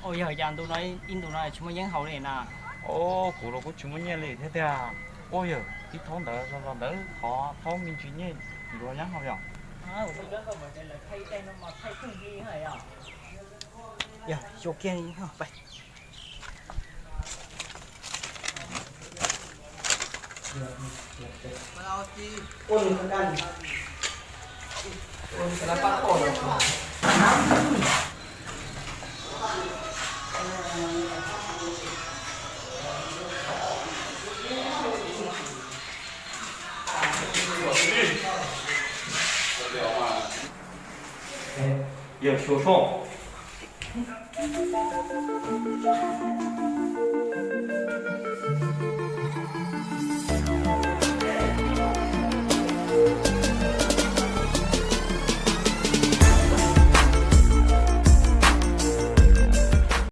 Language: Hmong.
Yog cas ntu no ib ntu no tsis muaj yeeb haus li na? Os, kuv los kuj tsis muaj nyiaj li thiab tiag. Ua yog ib thaub ntawd los ntawd qhov thaub me ntsis nyiaj yuav yeeb haus yom. Yog xyuas kiag. Yog xyuas soj.